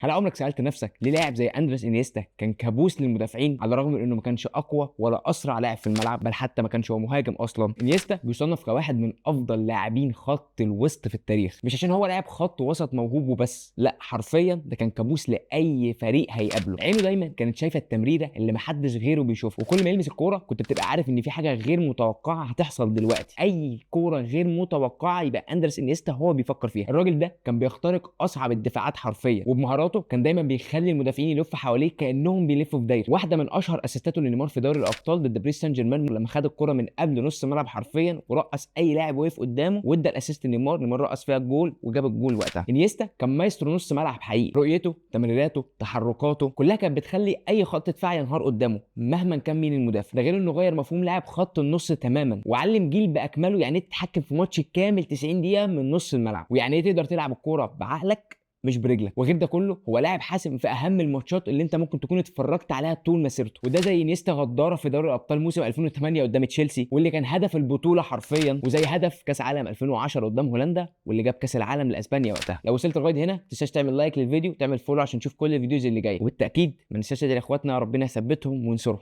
هل عمرك سألت نفسك ليه لاعب زي اندريس انيستا كان كابوس للمدافعين على الرغم من انه ما كانش اقوى ولا اسرع لاعب في الملعب، بل حتى ما كانش هو مهاجم اصلا؟ انيستا بيصنف كواحد من افضل لاعبين خط الوسط في التاريخ، مش عشان هو لاعب خط وسط موهوب وبس، لا حرفيا ده كان كابوس لاي فريق هيقابله. عينه دايما كانت شايفه التمريره اللي محدش غيره بيشوفها، وكل ما يلمس الكورة كنت بتبقى عارف ان في حاجة غير متوقعه هتحصل دلوقتي. اي كورة غير متوقعه يبقى اندريس انيستا هو بيفكر فيها. الراجل ده كان بيخترق اصعب الدفاعات حرفيا، وبمهاراته كان دايما بيخلي المدافعين يلفوا حواليه كانهم بيلفوا في دايرة. واحدة من اشهر اسيستاته لنيمار في دوري الابطال ضد باريس سان جيرمان، لما خد الكره من قبل نص الملعب حرفيا ورقص اي لاعب وقف قدامه وادى ال assist لنيمار، نيمار رقص فيها الجول وجاب الجول وقتها. انيستا كان مايسترو نص ملعب حقيقي، رؤيته، تمريراته، تحركاته كلها كانت بتخلي اي خط دفاع ينهار قدامه مهما كان مين المدافع. ده غير انه غير مفهوم لاعب خط النص تماما وعلم جيل باكمله يعني ايه تتحكم في ماتش كامل 90 دقيقة من نص الملعب، ويعني ايه تقدر تلعب الكورة بعقلك مش برجلك. وغير ده كله هو لاعب حاسم في اهم الماتشات اللي انت ممكن تكون اتفرجت عليها طول مسيرته، وده زي انيستا غداره في دوري الابطال موسم 2008 قدام تشيلسي واللي كان هدف البطولة حرفيا، وزي هدف كاس عالم 2010 قدام هولندا واللي جاب كاس العالم لاسبانيا وقتها. لو وصلت لغاية هنا ما تنساش تعمل like للفيديو وتعمل follow عشان تشوف كل ال videos اللي جاية، وبالتاكيد ما ننساش ندعي لاخواتنا ربنا يثبتهم وينصرهم.